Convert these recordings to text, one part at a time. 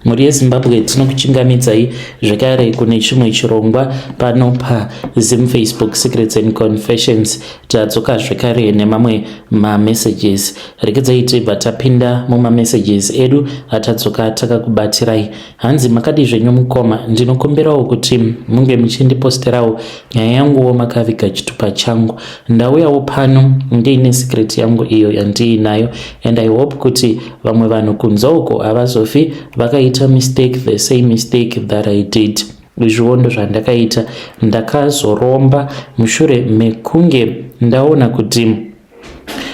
Mhuri yeZimbabwe, tinokuchingamidzai zvekare kune chimwe chirongwa pano paZim Facebook Secrets and Confessions. Tadzoka zvekare nemamwe mamessages. Regedzai tibva tapinda mumamessages edu atadzoka takakubatirai. Hanzi, "Makadii zvenyu mukoma? Ndinokumbirawo kuti munge muchindiposterawo nyaya yanguwo makaviga chitupa changu. Ndauyawo pano ndiine secret yangu iyo yandiinayo, and I hope kuti vamwe vanhu kunze uko havazofi vakaita mistake, the same mistake that I did. Izviwo ndo zvandakaita. Ndakazoromba mushure mekunge ndaona kuti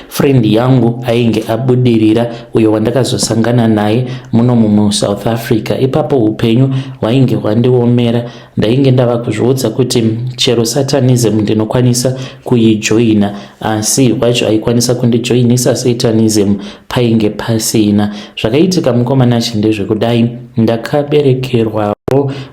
friend yangu ainge abudirira, uyo wandakazosangana naye muno muSouth Africa. Ipapo upenyu hwainge hwandiomera. Ndainge ndava kuzviudza kuti chero satanism ndinokwanisa kuijoina, asi wacho aikwanisa kundijoinisa satanism painge pasina. Zvakaitika, mukomanachi, ndezvekudai. Ndakaberekerwawo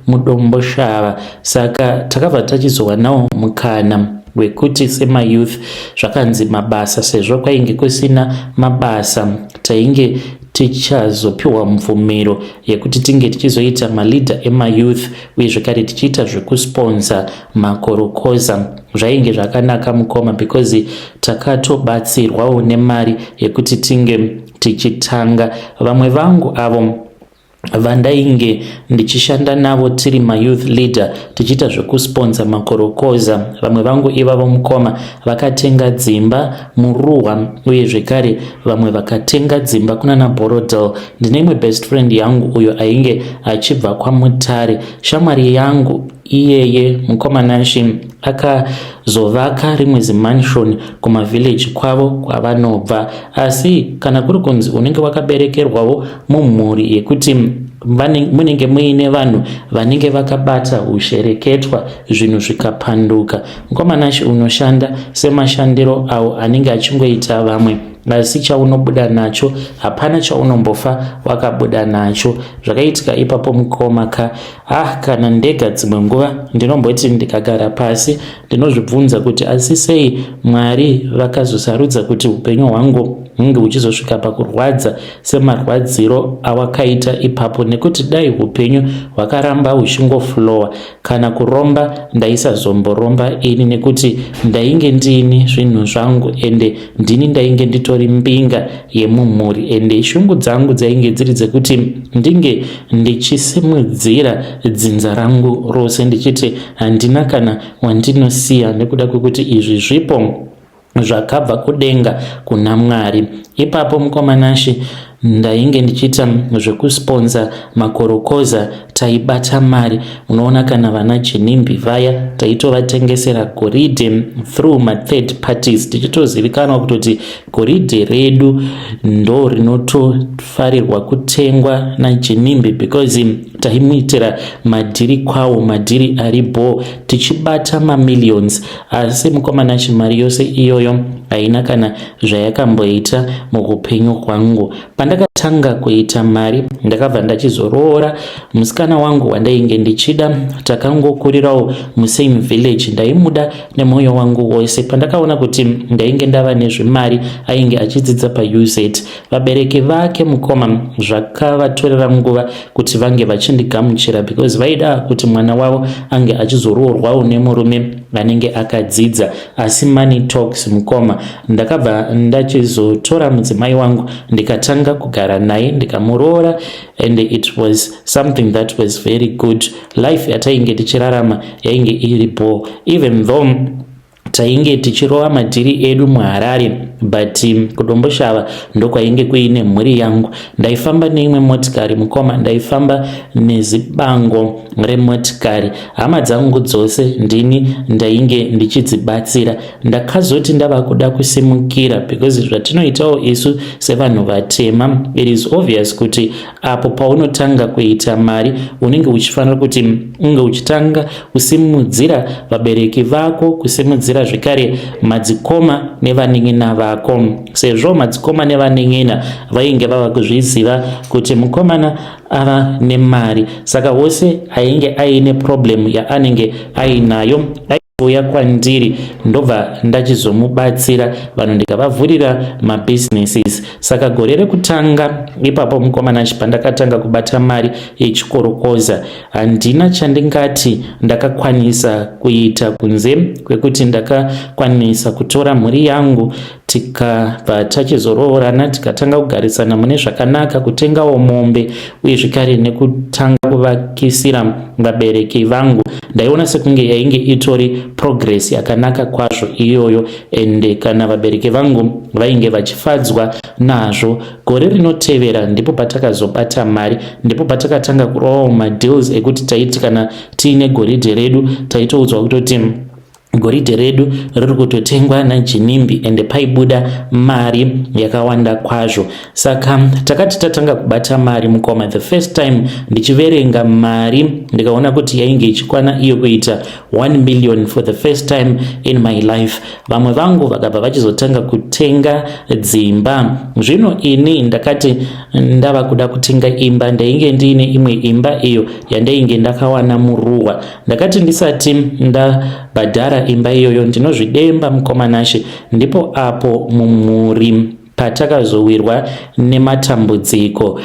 muDomboshava, saka takabva tachizowanawo mukana wekuti semayouth zvakanzi mabasa, sezvo kwainge kusina mabasa, tainge tichazopiwa mvumiro yekuti tinge tichizoita maleader emayouth, uye zvekare tichiita zvekusponsa makorokoza. Zvainge zvakanaka, mukoma, because takatobatsirwawo nemari yekuti tinge tichitanga. Vamwe vangu avo vandainge ndichishanda navo tiri mayouth leader, tichiita zvekusponsa makorokoza, vamwe vangu ivavo, mukoma, vakatenga dzimba muRuwa, uye zvekare vamwe vakatenga dzimba kunana Borrowdale. Ndine imwe best friend yangu uyo ainge achibva kwaMutare. Shamwari yangu iyeye, mukomanashi, akazovaka rimwe zimansion kumavillage kwavo kwavanobva. Asi kana kuri kunzi unenge wakaberekerwawo mumhuri yekuti munenge muine vanhu vanenge vakabata ushereketwa, zvinhu zvikapanduka, mukomanashi, unoshanda semashandiro avo anenge achingoita vamwe, asi chaunobuda nacho hapana chaunombofa wakabuda nacho. Zvakaitika ipapo, mukoma ka, ah, kana ndega dzimwe nguva ndinomboti ndikagara pasi ndinozvibvunza kuti asi sei Mwari vakazosarudza kuti upenyu hwangu hunge huchizosvika pakurwadza semarwadziro awakaita ipapo, nekuti dai upenyu hwakaramba huchingoflowa, kana kuromba ndaisazomboromba ini, nekuti ndainge ndiini zvinhu zvangu, ende ndini ndainge nditori mbinga yemumhuri, ende shungu dzangu dzainge dziri dzekuti ndinge ndichisimudzira dzinza rangu rose, ndichiti handina kana wandinosiya, nekuda kwekuti izvi zvipo zvakabva kudenga kuna Mwari. Ipapo, mukomanashi, ndainge ndichiita zvekusponsa makorokoza. Taibata mari, unoona, kana vana Ginimbi vaya taitovatengesera goridhe through mathird parties, tichitozivikanwa kutoti goridhe redu ndo rinotofarirwa kutengwa naGinimbi, because taimuitira madhiri kwawo, madhiri ari bo, tichibata mamillions. Asi, mukomanachi, mari yose iyoyo haina kana zvayakamboita muupenyu hwangu. Pandakatanga kuita mari, ndakabva ndachizoroora musikana wangu wandainge ndichida. Takangokurirawo musame village. Ndaimuda nemwoyo wangu wose. Pandakaona kuti ndainge ndava nezvemari, ainge achidzidza paUZ. Vabereki vake, mukoma, zvakavatorera nguva kuti vange vachindigamuchira, because vaida kuti mwana wavo ange achizoroorwawo nemurume anenge akadzidza. Asi money talks, mukoma. Ndakabva ndachizotora mudzimai wangu, ndikatanga kugara naye, ndikamuroora, and it was something that was very good. Life yatainge tichirarama yainge iri bo, even though tainge tichirova madhiri edu muHarare, but kuDomboshava ndokwainge kuine mhuri yangu. Ndaifamba neimwe motikari, mukoma, ndaifamba nezibango remotikari. Hama dzangu dzose ndini ndainge ndichidzibatsira. Ndakazoti ndava kuda kusimukira, because zvatinoitawo isu sevanhu vatema, it is obvious kuti apo paunotanga kuita mari unenge uchifanira kuti unge uchitanga kusimudzira vabereki vako, kusimudzira zvekare madzikoma nevanin'ina vako, sezvo madzikoma nevanin'ina vainge vava kuzviziva kuti mukomana ava nemari. Saka wose ainge aine problem yaanenge ainayo Uya kwandiri, ndobva ndachizomubatsira vanhu, ndikavavhurira mabusinesses. Saka gore rekutanga ipapo, mukomana, pandakatanga kubata mari yechikorokoza, handina chandingati ndakakwanisa kuita kunze kwekuti ndakakwanisa kutora mhuri yangu, tikabva tachizoroorana, tikatanga kugarisana mune zvakanaka, kutengawo mombe uye zvekare nekutanga kuvakisira vabereki vangu. Ndaiona sekunge yainge itori progress yakanaka kwazvo iyoyo, ende kana vabereki vangu vainge vachifadzwa nazvo. Gore rinotevera ndipo patakazobata mari, ndipo patakatanga kurovawo madeals ekuti taiti kana tiine goridhe redu, taitoudzwa kutoti goridhe redu riri kutotengwa naGinimbi, ende paibuda mari yakawanda kwazvo. Saka takati tatanga kubata mari, mukoma, the first time ndichiverenga mari, ndikaona kuti yainge ichikwana iyo kuita 1 million for the first time in my life. Vamwe vangu vakabva vachizotanga kutenga dzimba. Zvino ini ndakati ndava kuda kutenga imba. Ndainge ndiine imwe imba iyo yandainge ndakawana muruwa. Ndakati ndisati ndabhadhara imba iyoyo, ndinozvidemba, mukoma Nashe, ndipo apo mumhuri patakazowirwa nematambudziko.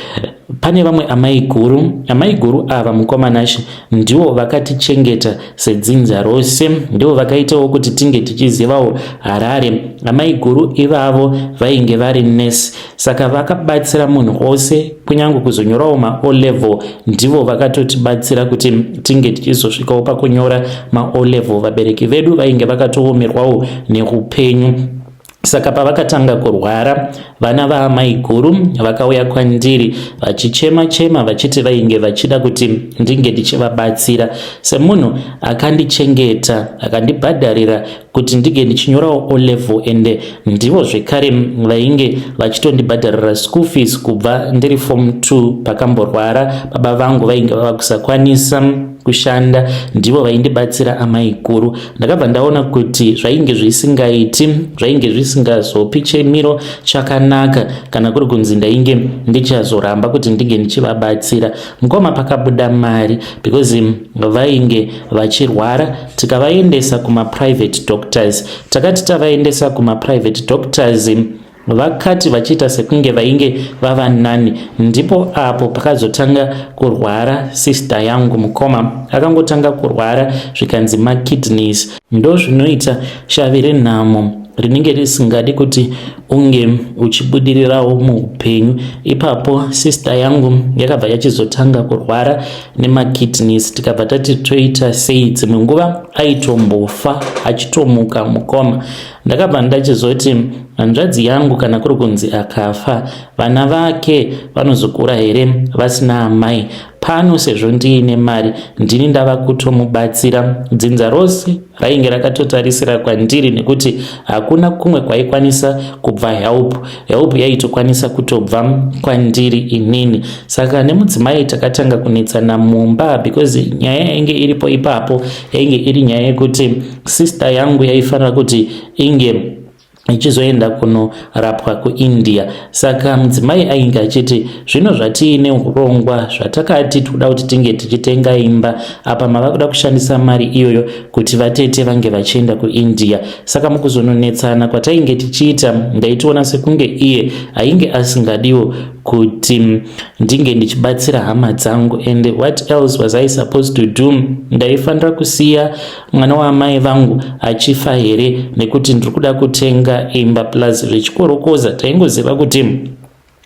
Pane vamwe amai guru. Amai guru ava, mukoma Nashe, ndivo vakatichengeta sedzinza rose, ndivo vakaitawo kuti tinge tichizivawo Harare. Amai guru ivavo vainge vari nesi, saka vakabatsira munhu wose, kunyange kuzonyorawo maO level ndivo vakatotibatsira kuti tinge tichizosvikawo pakunyora maO level. Vabereki vedu vainge vakatoomerwawo neupenyu. Saka pavakatanga kurwara, vana vaamai guru vakauya kwandiri vachichema chema, vachiti vainge vachida kuti ndinge ndichivabatsira semunhu akandichengeta, akandibhadharira kuti ndinge ndichinyorawo O level, ende ndivo zvekare vainge vachitondibhadharira school fees kubva ndiri form 2. Pakamborwara baba vangu, vainge vava kusakwanisa kushanda, ndivo vaindibatsira amai guru. Ndakabva ndaona kuti zvainge zvisingaiti, zvainge zvisingazopi chemiro chakanaka kana kuri kunzi ndainge ndichazoramba kuti ndinge ndichivabatsira. Mukoma, pakabuda mari because vainge vachirwara, tikavaendesa kumaprivate doctors. Takati tavaendesa kumaprivate doctors, vakati vachiita sekunge vainge vava nani, ndipo apo pakazotanga kurwara sister yangu. Mukoma, akangotanga kurwara, zvikanzi makidneys. Ndo zvinoita shavi renhamo rinenge risingadi kuti unge uchibudirirawo muupenyu. Ipapo sister yangu yakabva yachizotanga kurwara nemakidneys. Tikabva tati toita sei? Dzimwe nguva aitombofa, achitomuka. Mukoma, ndakabva ndachizoti hanzvadzi yangu kana kuri kunzi akafa, vana vake vanozokura here vasina amai pano? Sezvo ndiine mari, ndini ndava kutomubatsira. Dzinza rose rainge rakatotarisira kwandiri nekuti hakuna kumwe kwaikwanisa kubva help. Help yaitokwanisa kutobva kwandiri inini. Saka nemudzimai takatanga kunetsana mumba because nyaya yainge iripo ipapo yainge iri nyaya yekuti sister yangu yaifanira kuti inge ichizoenda kunorapwa kuIndia. Saka mudzimai ainge achiti, "Zvino zvatiine urongwa zvatakati toda kuti tinge tichitenga imba, apa mava kuda kushandisa mari iyoyo kuti vatete vange vachienda kuIndia." Saka mukuzononetsana kwatainge tichiita, ndaitoona sekunge iye ainge asingadiwo kuti ndinge ndichibatsira hama dzangu. And what else was I supposed to do? Ndaifanira kusiya mwana waamai vangu achifa here nekuti ndiri kuda kutenga imba? Plus zvechikorokoza, taingoziva kuti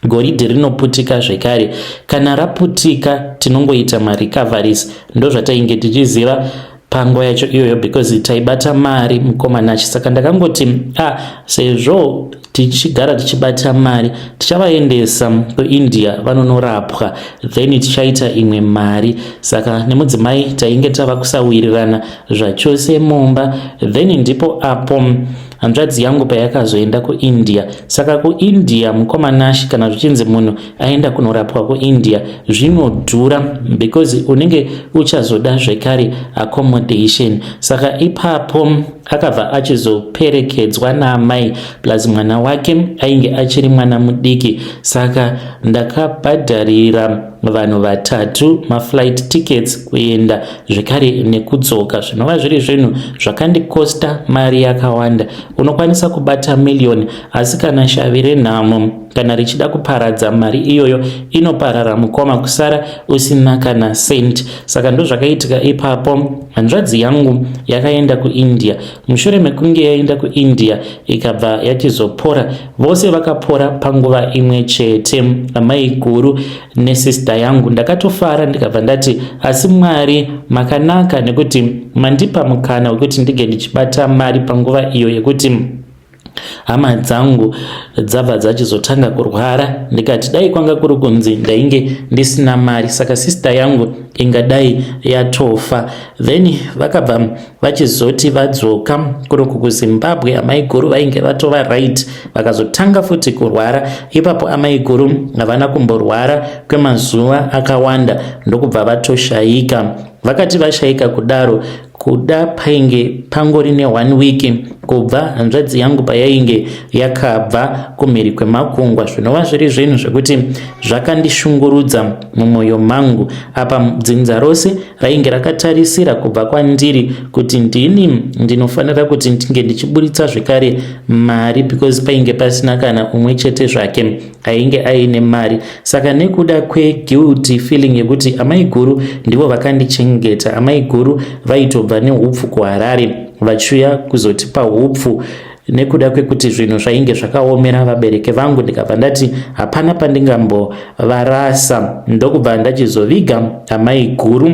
goridhe rinoputika zvekare. Kana raputika, tinongoita marecoveries. Ndo zvatainge tichiziva panguva yacho iyoyo because taibata mari, mukoma Nashe. Saka ndakangoti, ah, sezvo tichigara tichibata mari, tichavaendesa kuIndia vanonorapwa, then tichaita imwe mari. Saka nemudzimai tainge tava kusawirirana zvachose mumba. Then ndipo apo hanzvadzi yangu payakazoenda kuIndia. Saka kuIndia, mukoma Nashe, kana zvichinzi munhu aenda kunorapwa kuIndia, zvinodhura because unenge uchazoda zvekare accommodation. Saka ipapo Akabva achizoperekedzwa naamai, plus mwana wake ainge achiri mwana mudiki. Saka ndakabhadharira vanhu vatatu maflight tickets kuenda zvekare nekudzoka, zvinova zviri zvinhu zvakandikosta mari yakawanda. Unokwanisa kubata miriyoni, asi kana shavi renhamo kana richida kuparadza mari iyoyo, inoparara mukoma, kusara usina kana cent. Saka ndozvakaitika ipapo. Hanzvadzi yangu yakaenda kuIndia. Mushure mekunge yaenda kuIndia, ikabva yachizopora. Vose vakapora panguva imwe chete, amai guru nesista yangu. Ndakatofara, ndikabva ndati, "Asi Mwari makanaka nekuti mandipa mukana wekuti ndinge ndichibata mari panguva iyo yekuti hama dzangu dzabva dzachizotanga kurwara." Ndikati dai kwanga kuri kunzi ndainge ndisina mari, saka sista yangu ingadai yatofa. Then vakabva vachizoti vadzoka kunoku kuZimbabwe, amai guru vainge vatova right, vakazotanga futi kurwara. Ipapo amai guru havana kumborwara kwemazuva akawanda, ndokubva vatoshayika. Vakati vashayika kudaro, kuda painge pangori ne1 week kubva hanzvadzi yangu payainge yakabva kumhiri kwemakungwa, zvinova zviri zvinhu zvekuti zvakandishungurudza mumwoyo mangu. Apa dzinza rose rainge rakatarisira kubva kwandiri kuti ndini ndinofanira kuti ndinge ndichiburitsa zvekare mari, because painge pasina kana umwe chete zvake ainge aine mari. Saka nekuda kweguilty feeling yekuti amai guru ndivo vakandichengeta, amai guru vaitobva neupfu kuHarare vachiuya kuzotipa upfu nekuda kwekuti zvinhu zvainge zvakaomera vabereki vangu, ndikabva ndati hapana pandingambovarasa. Ndokubva ndachizoviga amai guru.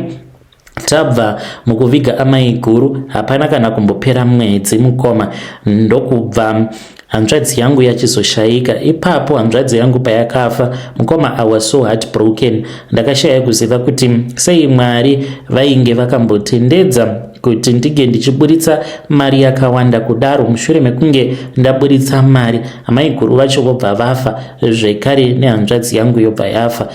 Tabva mukuviga amai guru, hapana kana kumbopera mwedzi mukoma, ndokubva hanzvadzi yangu yachizoshayika. Ipapo hanzvadzi yangu payakafa mukoma, I was so heartbroken. Ndakashaya kuziva kuti sei Mwari vainge vakambotendedza kuti ndinge ndichiburitsa mari yakawanda kudaro. Mushure mekunge ndaburitsa mari, amai guru vacho vobva vafa zvekare, nehanzvadzi yangu yobva yafa.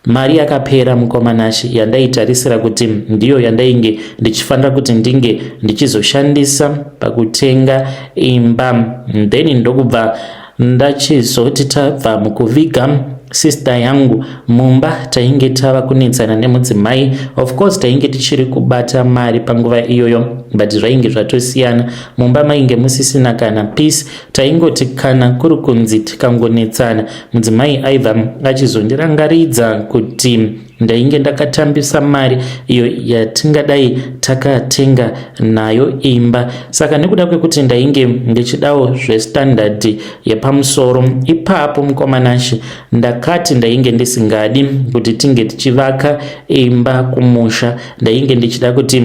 Mari yakapera mukoma Nashi, yandaitarisira kuti ndiyo yandainge ndichifanira kuti ndinge ndichizoshandisa pakutenga imba. Then ndokubva ndachizoti tabva mukuviga sista yangu, mumba tainge tava kunetsana nemudzimai. Of course tainge tichiri kubata mari panguva iyoyo, but zvainge zvatosiyana. Mumba mainge musisina kana peace. Taingoti kana kuri kunzi tikangonetsana, mudzimai aibva achizondirangaridza kuti ndainge ndakatambisa mari iyo yatingadai takatenga nayo imba. Saka nekuda kwekuti ndainge ndichidawo zvestandard yepamusoro ipapo mukoma Nashi, ndakati ndainge ndisingadi kuti tinge tichivaka imba kumusha. Ndainge ndichida kuti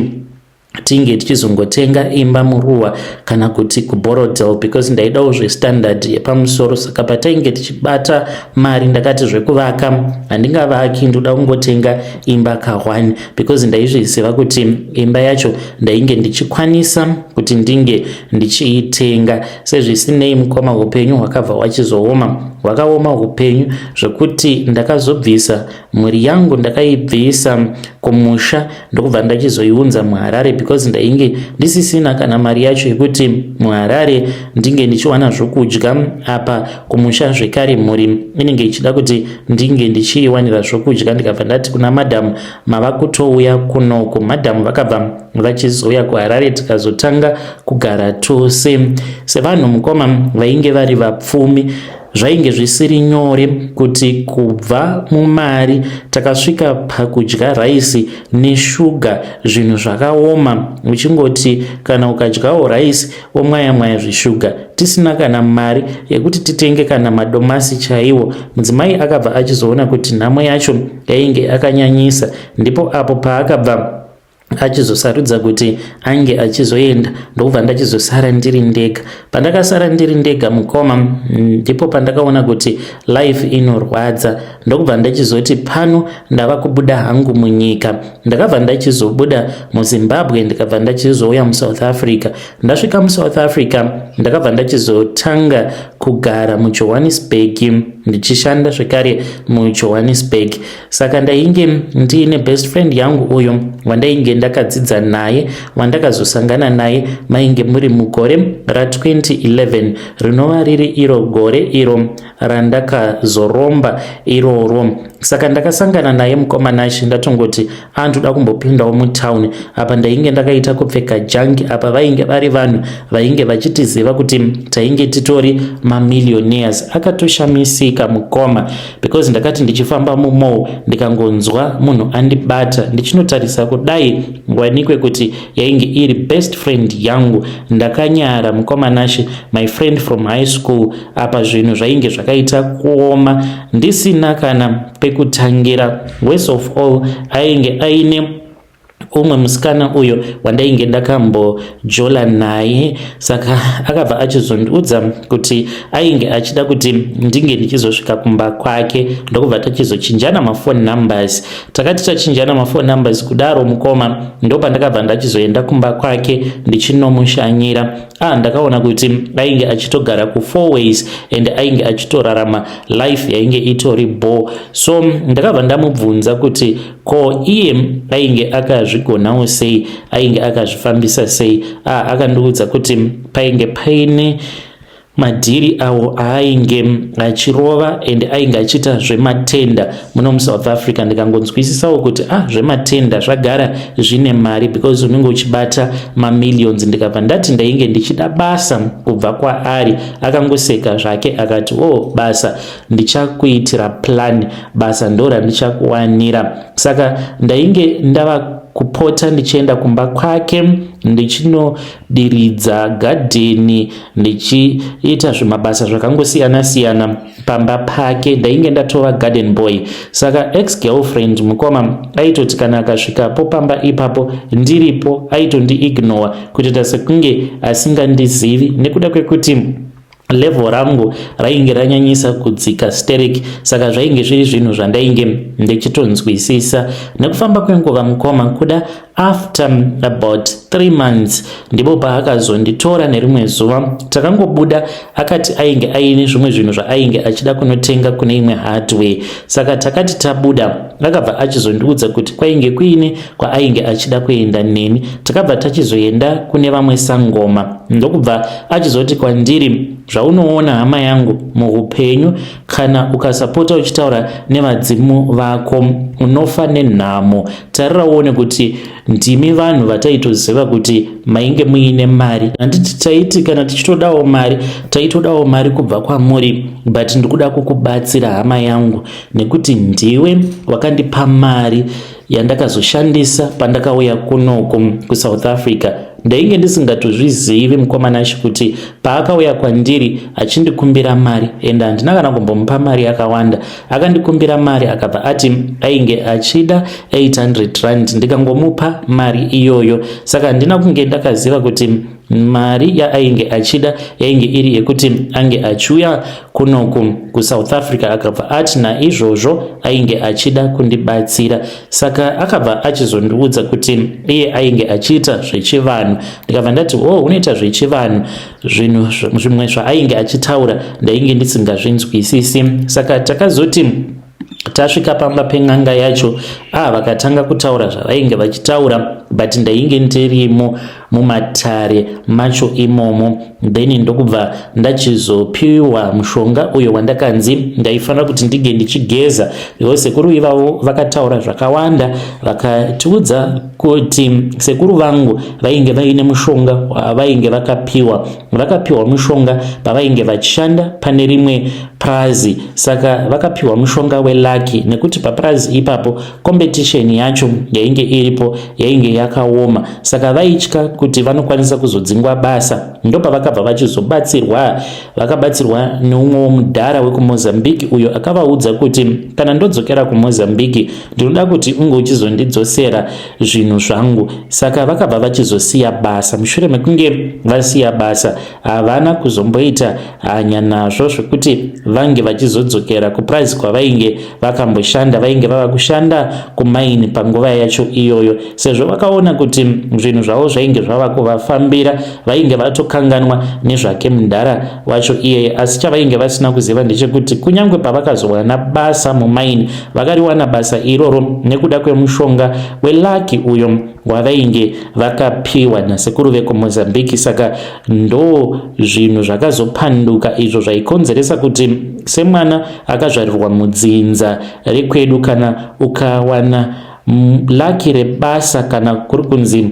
tinge tichizongotenga imba muruwa kana kuti kuBorrowdale, because ndaidawo zvestandard yepamusoro. Saka patainge tichibata mari, ndakati zvekuvaka handingavaki, ndoda kungotenga imba ka1, because ndaizviziva kuti imba yacho ndainge ndichikwanisa kuti ndinge ndichiitenga. Sezvisinei mukoma, upenyu hwakabva hwachizooma, hwakaoma upenyu zvekuti ndakazobvisa mhuri yangu. Ndakaibvisa kumusha, ndokubva ndachizoiunza muHarare, because ndainge ndisisina kana mari yacho yekuti muHarare ndinge ndichiwana zvokudya. Apa kumusha zvekare mhuri inenge ichida kuti ndinge ndichiiwanira zvokudya. Ndikabva ndati kuna madhamu, "Mava kutouya kunoku." Madhamu vakabva vachizouya kuHarare, tikazotanga kugara tose sevanhu mukoma vainge vari vapfumi. Zvainge zvisiri nyore kuti kubva mumari takasvika pakudya raisi neshuga, zvinhu zvakaoma, uchingoti kana ukadyawo raisi womwaya mwaya zvishuga, tisina kana mari yekuti titenge kana madomasi chaiwo. Mudzimai akabva achizoona kuti nhamo yacho yainge akanyanyisa. Ndipo apo paakabva achizosarudza kuti ange achizoenda, ndokubva ndachizosara ndiri ndega. Pandakasara ndiri ndega mukoma, ndipo pandakaona kuti life inorwadza. Ndokubva ndachizoti pano ndava kubuda hangu munyika. Ndakabva ndachizobuda muZimbabwe, ndikabva ndachizouya muSouth Africa. Ndasvika muSouth Africa, ndakabva ndachizotanga kugara muJohannesburg, ndichishanda zvekare muJohannesburg. Saka ndainge ndiine best friend yangu uyo wandainge ndakadzidza naye, wandakazosangana naye mainge muri mugore ra2011, rinova riri iro gore iro randakazoromba iroro. Saka ndakasangana naye, mukomanashi, ndatongoti andoda kumbopindawo mutauni. Apa ndainge ndakaita kupfeka junk. Apa vainge vari vanhu vainge vachitiziva kuti tainge titori mamillionaires. Akatoshamisika mukoma, because ndakati ndichifamba mumall, ndikangonzwa munhu andibata. Ndichinotarisa kudai, wanikwe kuti yainge iri best friend yangu. Ndakanyara, mukomanashi, my friend from high school. Apa zvinhu zvainge zvakaita kuoma, ndisina kana pekutangira. Worst of all, ainge aine umwe musikana uyo wandainge ndakambojola naye. Saka akabva achizondiudza kuti ainge achida kuti ndinge ndichizosvika kumba kwake, ndokubva tachizochinjana maphone numbers. Takati tachinjana maphone numbers kudaro, mukoma, ndopandakabva ndachizoenda kumba kwake ndichinomushanyira. Ah, ndakaona kuti ainge achitogara kuFourways and ainge achitorarama life yainge itori bo. So ndakabva ndamubvunza kuti ko iye ainge akazvigonawo sei, ainge akazvifambisa sei. Ah, akandiudza kuti painge paine madhiri awo aainge achirova and ainge achiita zvematender muno muSouth Africa. Ndikangonzwisisawo kuti ah, zvematender zvagara zvine mari because unenge uchibata mamillions. Ndikabva ndati ndainge ndichida basa kubva kwaari. Akangoseka zvake akati, "O oh, basa ndichakuitira plan, basa ndo randichakuwanira." Saka ndainge ndava kupota ndichienda kumba kwake, ndichinodiridza gadheni, ndichiita zvimabasa zvakangosiyana-siyana pamba pake. Ndainge ndatova garden boy. Saka ex girlfriend, mukoma, aitoti kana akasvikapo pamba ipapo ndiripo, aitondiignora kutoita sekunge asingandizivi, nekuda kwekuti level rangu rainge ranyanyisa kudzika sterek. Saka zvainge zviri zvinhu zvandainge ndichitonzwisisa. Nekufamba kwenguva, mukoma, kuda after about 3 months, ndipo paakazonditora nerimwe zuva. Takangobuda, akati ainge aine zvimwe zvinhu zvaainge achida kunotenga kune imwe hardware. Saka takati tabuda, akabva achizondiudza kuti kwainge kuine kwaainge achida kuenda neni. Takabva tachizoenda kune vamwe sangoma, ndokubva achizoti kwandiri, "Zvaunoona, hama yangu, muupenyu kana ukasapota uchitaura nevadzimu vako, unofa nenhamo. Tarira uone kuti ndimi vanhu vataitoziva kuti mainge muine mari. Handiti taiti kana tichitodawo mari, taitodawo mari kubva kwamuri? But ndikuda kukubatsira, hama yangu, nekuti ndiwe wakandipa mari yandakazoshandisa pandakauya kunoku kuSouth Africa." Ndainge ndisingatozvizivi, mukomanashi, kuti paakauya kwandiri achindikumbira mari, ende handina kana kumbomupa mari yakawanda. Akandikumbira mari, akabva ati ainge achida R800, ndikangomupa mari iyoyo. Saka handina kunge ndakaziva kuti mari yaainge achida yainge iri yekuti ange achiuya kunoku kuSouth Africa. Akabva ati naizvozvo ainge achida kundibatsira. Saka akabva achizondiudza kuti iye ainge achiita zvechivanhu. Ndikabva ndati, "O oh, unoita zvechivanhu?" Zvinhu zvimwe zvaainge achitaura ndainge ndisingazvinzwisisi. Saka takazoti tasvika pamba pen'anga yacho, ah, vakatanga kutaura zvavainge vachitaura, but ndainge ndirimo mumatare macho imomo. Then ndokubva ndachizopiwa mushonga uyo wandakanzi ndaifanira kuti ndinge ndichigeza, because sekuru ivavo vakataura zvakawanda. Vakatiudza kuti sekuru vangu vainge vaine mushonga wavainge vakapiwa. Vakapiwa mushonga pavainge vachishanda pane rimwe prazi. Saka vakapiwa mushonga welucky, nekuti paprazi ipapo competition yacho yainge iripo yainge yakaoma. Saka vaitya kuti vanokwanisa kuzodzingwa basa. Ndopavakabva vachizobatsirwa. Vakabatsirwa neumwe womudhara wekuMozambique, uyo akavaudza kuti, "Kana ndodzokera kuMozambique, ndinoda kuti unge uchizondidzosera zvinhu zvangu." Saka vakabva vachizosiya basa. Mushure mekunge vasiya basa, havana kuzomboita hanya nazvo zvekuti vange vachizodzokera kupurazi kwavainge vakamboshanda. Vainge vava kushanda kumaini panguva yacho iyoyo, sezvo vakaona kuti zvinhu zvavo zvainge zvava kuvafambira vainge vatokanganwa nezvake mudhara wacho iyeye. Asi chavainge vasina kuziva ndechekuti kunyange pavakazowana basa mumaini, vakariwana basa iroro nekuda kwemushonga welaki uyo wavainge vakapiwa nasekuru vekuMozambique. Saka ndo zvinhu zvakazopanduka izvo zvaikonzeresa kuti semwana akazvarirwa mudzinza rekwedu, kana ukawana laki rebasa, kana kuri kunzi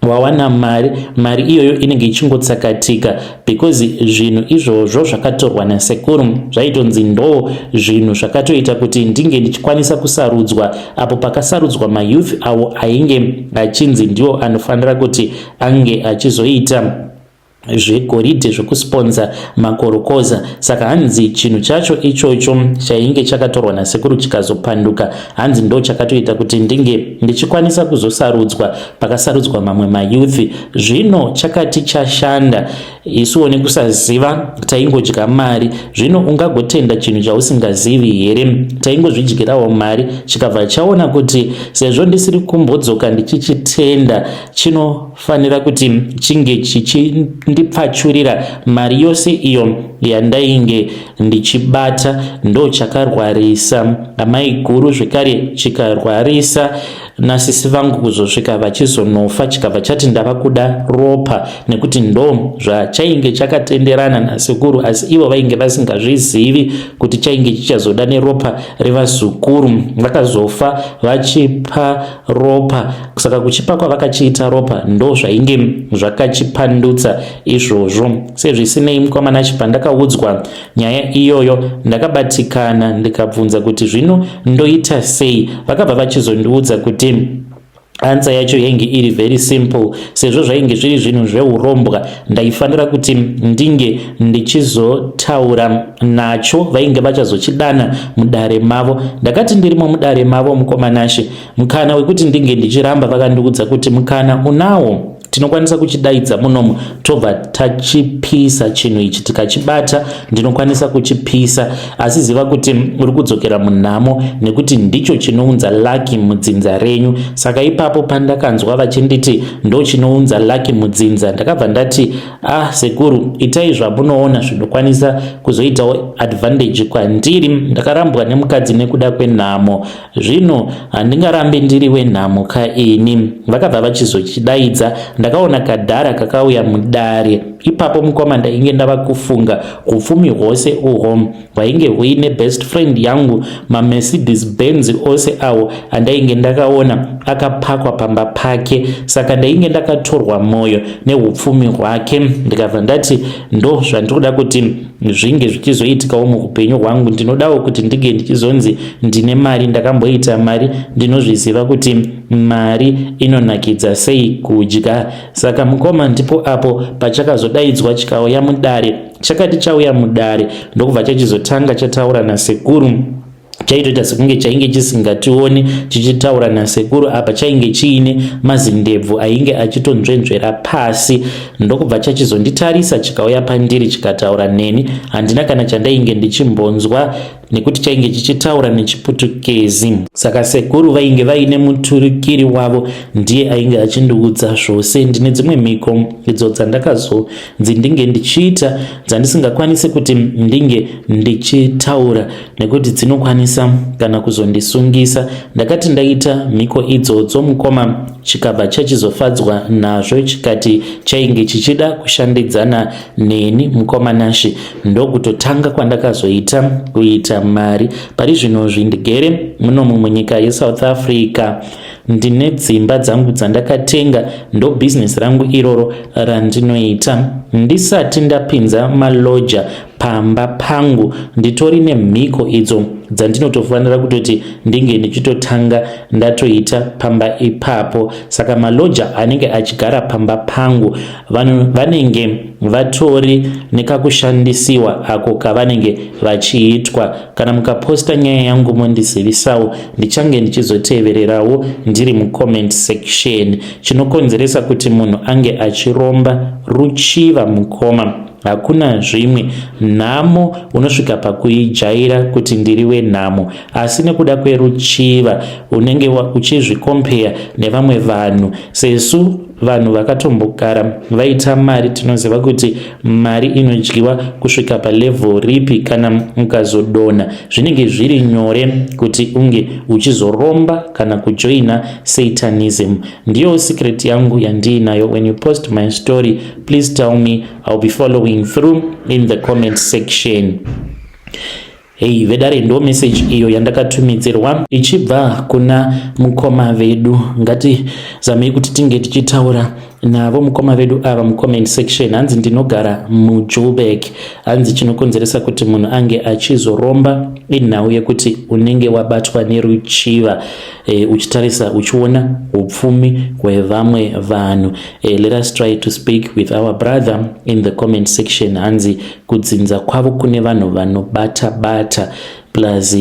wawana mari, mari iyoyo inenge ichingotsakatika, because zvinhu izvozvo zvakatorwa nasekuru zvaitonzi ndo zvinhu zvakatoita kuti ndinge ndichikwanisa kusarudzwa apo pakasarudzwa mayouth avo ainge achinzi ndiwo anofanira kuti ange achizoita zvegoridhe zvekusponza makorokoza. Saka hanzi chinhu chacho ichocho chainge chakatorwa nasekuru chikazopanduka, hanzi ndo chakatoita kuti ndinge ndichikwanisa kuzosarudzwa pakasarudzwa mamwe mayouth. Zvino chakati chashanda, isuwo nekusaziva taingodya mari. Zvino ungagotenda chinhu chausingazivi here? Taingozvidyirawo mari. Chikabva chaona kuti sezvo ndisiri kumbodzoka ndichichitenda, chinofanira kuti chinge chichindipfachurira mari yose iyo yandainge ndichibata. Ndo chakarwarisa amai guru zvekare, chikarwarisa nasisi vangu kuzosvika vachizonofa. Chikabva chati ndava kuda ropa, nekuti ndo zvachainge chakatenderana nasekuru, asi ivo vainge vasingazvizivi kuti chainge chichazoda neropa revazukuru. Vakazofa vachipa ropa. Saka kuchipa kwavakachiita ropa ndo zvainge zvakachipandutsa izvozvo. Sezvisinei, mukomana, pandakaudzwa nyaya iyoyo ndakabatikana, ndikabvunza kuti zvino ndoita sei. Vakabva vachizondiudza kuti answer yacho yainge iri very simple. Sezvo zvainge zviri zvinhu zveurombwa, ndaifanira kuti ndinge ndichizotaura nacho. Vainge vachazochidana mudare mavo. Ndakati ndirimo mudare mavo, mukomanashe, mukana wekuti ndinge ndichiramba, vakandiudza kuti mukana unawo, tinokwanisa kuchidaidza munomu, tobva tachipisa chinhu ichi. Tikachibata ndinokwanisa kuchipisa, asi ziva kuti uri kudzokera munhamo, nekuti ndicho chinounza laki mudzinza renyu. Saka ipapo pandakanzwa vachinditi ndo chinounza laki mudzinza, ndakabva ndati, "Ah sekuru, itai zvamunoona zvinokwanisa kuzoitawo advantage kwandiri. Ndakarambwa nemukadzi nekuda kwenhamo, zvino handingarambi ndiri wenhamo kaini." Vakabva vachizochidaidza. Ndakaona kadhara kakauya mudare ipapo. Mukoma, ndainge ndava kufunga upfumi hwose uhwo hwainge huine best friend yangu, maMercedes Benz ose awo andainge ndakaona akapakwa pamba pake. Saka ndainge ndakatorwa mwoyo neupfumi hwake. Ndikabva ndati ndo zvandinoda kuti zvinge zvichizoitikawo muupenyu hwangu. Ndinodawo kuti ndinge ndichizonzi ndine mari, ndakamboita mari, ndinozviziva kuti mari inonakidza sei kudya. Saka mukoma, ndipo apo pachakazodaidzwa chikauya mudare. Chakati chauya mudare, ndokubva chachizotanga chataura nasekuru. Chaitoita sekunge chainge chisingationi chichitaura nasekuru. Apa chainge chiine mazindebvu ainge achitonzvenzvera pasi. Ndokubva chachizonditarisa, chikauya pandiri, chikataura neni. Handina kana chandainge ndichimbonzwa nekuti chainge chichitaura nechiPutukezi. Saka sekuru vainge vaine muturikiri wavo, ndiye ainge achindiudza zvose. Ndine dzimwe mhiko idzo dzandakazonzi ndinge ndichiita, dzandisingakwanisi kuti ndinge ndichitaura nekuti dzinokwanisa kana kuzondisungisa. Ndakati ndaita mhiko idzodzo, mukoma, chikabva chachizofadzwa nazvo, chikati chainge chichida kushandidzana neni. Mukoma Nashi, ndokutotanga kwandakazoita kuita mari. Pari zvinozvi ndigere munomu munyika yeSouth Africa, ndine dzimba dzangu dzandakatenga, ndo bhizinesi rangu iroro randinoita. Ndisati ndapinza maloja pamba pangu, nditori nemhiko idzo dzandinotofanira kutoti ndinge ndichitotanga ndatoita pamba ipapo. Saka maloja anenge achigara pamba pangu vanenge vatori nekakushandisiwa ako kavanenge vachiitwa. Kana mukaposta nyaya yangu mondizivisawo, ndichange ndichizotevererawo ndiri mucomment section. Chinokonzeresa kuti munhu ange achiromba ruchiva, mukoma, hakuna zvimwe. Nhamo unosvika pakuijaira kuti ndiri wenhamo, asi nekuda kweruchiva unenge uchizvikompeya nevamwe vanhu sesu. Vanhu vakatombogara vaita mari, tinoziva kuti mari inodyiwa kusvika palevel ripi. Kana ukazodonha, zvinenge zviri nyore kuti unge uchizoromba kana kujoina Satanism. Ndiyo secret yangu yandiinayo. When you post my story, please tell me. I'll be following through in the comment section. Hei vedare, ndo message iyo yandakatumidzirwa ichibva kuna mukoma vedu. Ngatizamei kuti tinge tichitaura navo mukoma vedu ava mucomment section. Hanzi, "Ndinogara muJoburg." Hanzi, "Chinokonzeresa kuti munhu ange achizoromba inhau yekuti unenge wabatwa neruchiva, uchitarisa uchiona upfumi hwevamwe vanhu." Let us try to speak with our brother in the comment section. Hanzi kudzinza kwavo kune vanhu vanobata bata, plus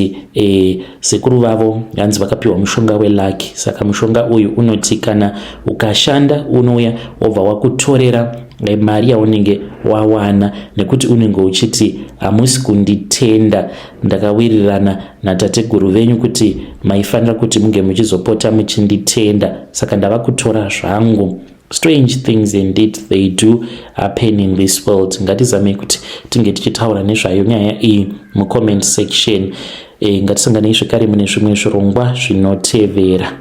sekuru vavo hanzi vakapiwa mushonga weluck. Saka mushonga uyu unoti kana ukashanda, unouya wobva wakutorera mari yaunenge wawana, nekuti unenge uchiti, "Hamusi kunditenda. Ndakawirirana natateguru venyu kuti maifanira kuti munge muchizopota muchinditenda, saka ndava kutora zvangu." Strange things indeed, they do happen in this world. Ngatizamei kuti tinge tichitaura nezvayo nyaya iyi mucomment section. Ngatisanganei zvekare mune zvimwe zvirongwa zvinotevera.